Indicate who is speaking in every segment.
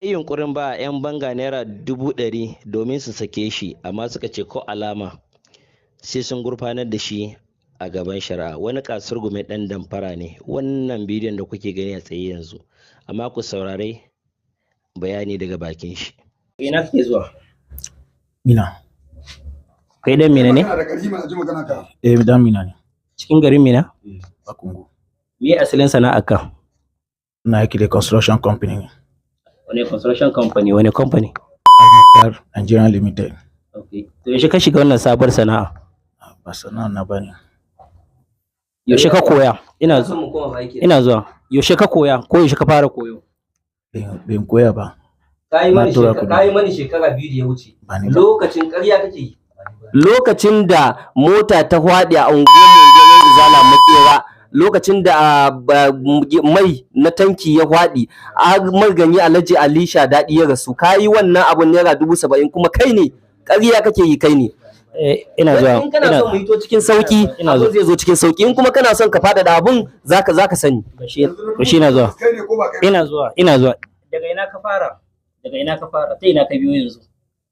Speaker 1: Yi yunƙurin ba 'yan banga ₦100,000 domin su sake shi, amma suka ce ko alama sai sun gurfanar da shi a gaban shari'a. Wani kasurgumin ɗan damfara ne wannan bidiyon da kuke gani a tsaye yanzu, amma ku saurari bayani daga bakin shi. Ina kake zuwa?
Speaker 2: Mina.
Speaker 1: Kai dan Mina ne?
Speaker 3: Kana da ƙarfi mana, ji magana ka.
Speaker 2: Eh, dan Mina ne.
Speaker 1: Cikin garin Mina?
Speaker 2: Eh, Bakungu.
Speaker 1: Me asalin sana'ar ka?
Speaker 2: Ina aiki da construction company ne.
Speaker 1: Wani construction company? Wani company?
Speaker 2: Al-Mukhtar Nigeria Limited.
Speaker 1: Okay. To, yaushe ka shiga wannan sabuwar sana'a?
Speaker 2: Ba sana'a na bane.
Speaker 1: Yaushe ka koya? Ina
Speaker 4: son
Speaker 1: zuwa.
Speaker 4: mu koma baki.
Speaker 1: Ina zuwa. Yaushe ka koya ko yaushe ka fara koyo?
Speaker 2: Ban koya ba.
Speaker 4: Kayi
Speaker 2: Na
Speaker 4: mani
Speaker 2: tura
Speaker 4: shekara,
Speaker 2: kuɗi.
Speaker 4: kayi mani shekara 2 da ya wuce.
Speaker 2: Ba ni ba.
Speaker 4: Lokacin ƙarya kake yi.
Speaker 5: Lokacin da mota ta faɗi a unguwar Unguwar Izala Makera, lokacin da mai na tanki ya faɗi a marganyi, Alhaji Alisha Daɗi ya rasu, ka yi wannan abun ₦70,000, kuma kai ne, ƙarya kake yi, kai ne.
Speaker 1: Eh, ina zuwa.
Speaker 5: In kana
Speaker 1: Ina
Speaker 5: son mu hito cikin sauki,
Speaker 1: Ina
Speaker 5: abun
Speaker 1: zuwa.
Speaker 5: zai zo cikin sauki. In kuma kana son ka faɗaɗa abun, zaka sani.
Speaker 1: Bashi, ina zuwa.
Speaker 3: Kai ne ko ba kai ba?
Speaker 1: Ina zuwa, ina zuwa. Daga ina ka fara? Daga ina ka fara? Ta ina ka biyo yanzu?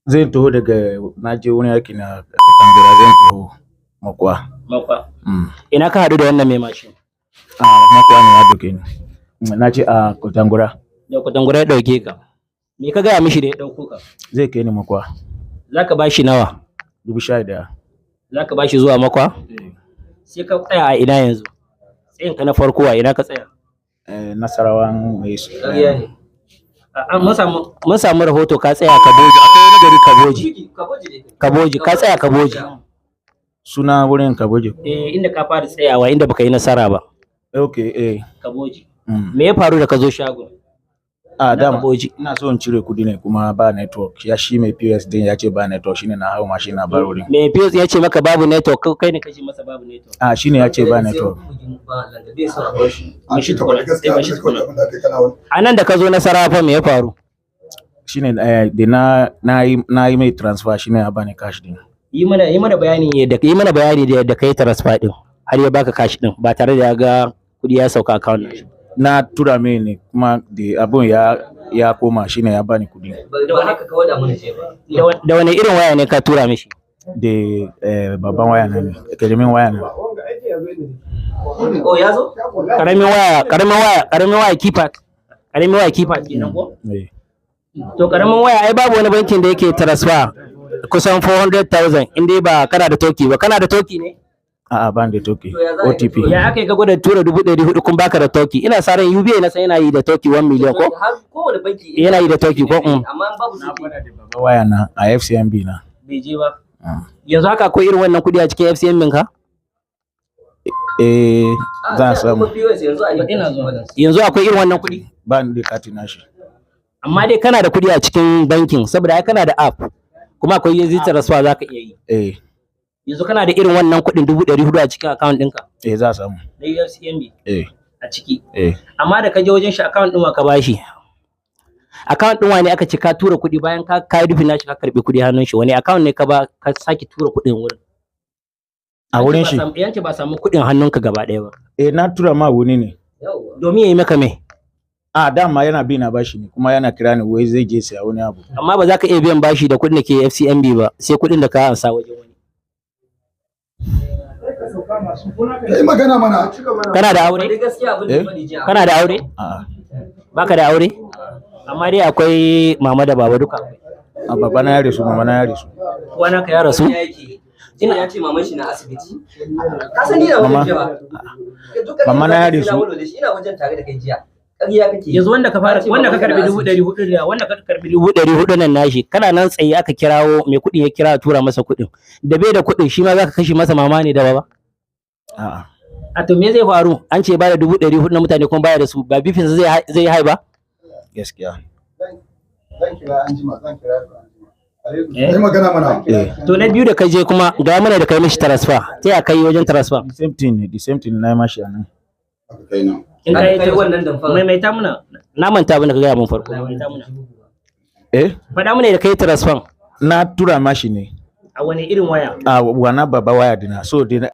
Speaker 2: Zan taho daga na je wani aiki na Tambira, zan taho Makwa.
Speaker 1: Makwa.
Speaker 2: Mm.
Speaker 1: Ina ka haɗu da wannan mai mashin?
Speaker 2: A Makwa ne ya doke ni. Na ce a Kotangura.
Speaker 1: Da Kwatangura ya ɗauke ka. Me ka gaya mishi da ya ɗauko ka?
Speaker 2: Zai kai ni Makwa.
Speaker 1: Za ka ba shi nawa?
Speaker 2: 11,000.
Speaker 1: Za ka ba shi zuwa Makwa? Sai ka tsaya a ina yanzu? Tsayinka na farko, a ina ka tsaya?
Speaker 2: Eh, Nasarawan mai su.
Speaker 4: Ƙarya ne.
Speaker 1: Mun samu rahoto ka tsaya Kaboji. Akwai wani gari Kaboji.
Speaker 4: Kaboji ne.
Speaker 1: Kaboji, ka tsaya Kaboji.
Speaker 2: Suna wurin Kaboji.
Speaker 1: Eh, inda ka fara tsayawa, inda baka yi nasara ba.
Speaker 2: Okay, eh.
Speaker 1: Kaboji.
Speaker 2: Mm.
Speaker 1: Me ya faru da ka zo shagon?
Speaker 2: A
Speaker 1: Na
Speaker 2: dama
Speaker 1: Kaboji.
Speaker 2: ina so in cire kudi ne, kuma ba network. Ya shi mai POS din ya ce ba network, shine na hau mashin na bar wurin.
Speaker 1: Me POS ya ce maka babu network, ko kai ne kace masa babu network?
Speaker 2: A shine ya ce ba network.
Speaker 3: An ce ka faɗi gaskiya, abin da kawai abin da kai kana wani.
Speaker 1: A nan da ka zo Nasarawa fa, me ya faru?
Speaker 2: Shine da na yi mai transfer, shine ya bani cash din.
Speaker 1: Yi mana bayani yadda yi mana bayani da yadda kai transfer din har ya baka cash din ba tare da ya ga kudi ya sauka account ɗin shi.
Speaker 2: Na tura mai ne, kuma da abun ya koma, shine ya bani kudi.
Speaker 4: Ba haka ka wada mana ce ba.
Speaker 1: Da wani irin waya ne ka tura mishi?
Speaker 2: Da babban waya na ne, karamin waya na.
Speaker 4: Oh, ya zo?
Speaker 1: Karamin waya, karamin waya, karamin waya keypad. Karamin waya keypad kenan ko?
Speaker 2: Eh.
Speaker 1: To, karamin waya ai babu wani bankin da yake transfer kusan 400,000 in dai ba kana da toki ba. Kana da toki ne?
Speaker 2: A'a, ban da toki.
Speaker 4: To, ya za a yi ka
Speaker 2: OTP.
Speaker 4: tura?
Speaker 1: Ya aka yi ka gwada tura 400,000 kun baka da toki? Ina sa ran UBA na san yana yi da toki 1 million ko?
Speaker 4: Har kowane banki
Speaker 1: Yana yi da toki ko?
Speaker 4: Amma in babu toki.
Speaker 2: Babban waya na a FCMB na.
Speaker 1: Bai je ba.
Speaker 2: Mm.
Speaker 1: Yanzu haka akwai irin wannan kudi a cikin FCM ka?
Speaker 2: Eh, za a samu.
Speaker 4: POS yanzu a yi.
Speaker 1: Ina zuwa. Yanzu akwai irin wannan kudi?
Speaker 2: Ban da kati nashi.
Speaker 1: Amma dai kana da kudi a cikin bankin, saboda ai kana da app. Kuma akwai yanzu transfer za ka iya yi.
Speaker 2: Eh,
Speaker 1: Yanzu kana da irin wannan kudin 400,000 a cikin account ɗinka?
Speaker 2: Eh, za a samu.
Speaker 1: Na FCMB
Speaker 2: Eh,
Speaker 1: a ciki.
Speaker 2: eh.
Speaker 1: Amma da ka je wajen shi, account ɗin wa ka bashi? Account ɗin wa ne aka ce ka tura kuɗi bayan ka yi rufin nashi, ka karɓi kuɗi hannun shi? Wani account ne ka ba ka sake tura kuɗin wurin?
Speaker 2: A wurin shi.
Speaker 1: Yanke ba samu kuɗin hannunka gaba ɗaya ba.
Speaker 2: Eh, na tura ma wani ne.
Speaker 4: Yawwa.
Speaker 1: Domin ya yi maka me?
Speaker 2: A dama yana bi na bashi ne, kuma yana kira ni wai zai je saya wani abu.
Speaker 1: Amma ba za ka iya biyan bashi da kuɗin da ke FCMB ba, sai kuɗin da ka ansa wajen wani.
Speaker 3: Kai magana mana.
Speaker 1: Kana da aure?
Speaker 4: Faɗi gaskiya abin da
Speaker 2: Eh?
Speaker 4: faɗi jiya.
Speaker 1: Kana da aure?
Speaker 2: A'a.
Speaker 1: Baka da aure? Amma dai akwai mama da baba duka.
Speaker 2: A baba na ya rasu, mama na ya rasu.
Speaker 1: Uwa naka ya rasu?
Speaker 4: Ya yake. Jiya ya ce maman shi na asibiti. Ka san ni na wajen
Speaker 2: Mama.
Speaker 4: jiya ba. Duk
Speaker 2: Mama na ya
Speaker 4: ƙarya
Speaker 2: rasu.
Speaker 4: na walwale shi, ina wajen tare da kai jiya. Ƙarya kake.
Speaker 1: Yanzu wanda ka fara,
Speaker 4: Ya ce
Speaker 1: wanda ka
Speaker 4: maman shi na
Speaker 1: karbi
Speaker 4: asibiti.
Speaker 1: 400,000 da wanda ka karbi 400,000 nan nashi, kana nan tsaye aka kirawo mai kuɗin, ya kira a tura masa kuɗin da bai da kuɗin, shi ma zaka kashe masa mama ne da baba?
Speaker 2: A'a.
Speaker 1: A to, me zai faru? An ce ba da 400,000 na mutane kuma baya da su, ba bifin zai hai ba?
Speaker 2: Gaskiya.
Speaker 6: Zan kira an jima, zan kira an jima.
Speaker 3: Kai magana mana.
Speaker 2: Eh.
Speaker 1: To, na biyu da ka je kuma, ga mana da kai mishi transfer, ta ya kai wajen transfer?
Speaker 2: The same thing ne, the same thing na yi mashi a nan.
Speaker 3: Aka kai nan.
Speaker 1: In
Speaker 4: Aka kai wannan damfara.
Speaker 1: Maimaita muna, na manta abin da ka gaya mun farko, maimaita muna.
Speaker 2: Eh?
Speaker 1: Faɗa mana da kai transfer.
Speaker 2: Na tura mashi ne.
Speaker 1: A wani irin waya?
Speaker 2: A wana baba waya dina. So dina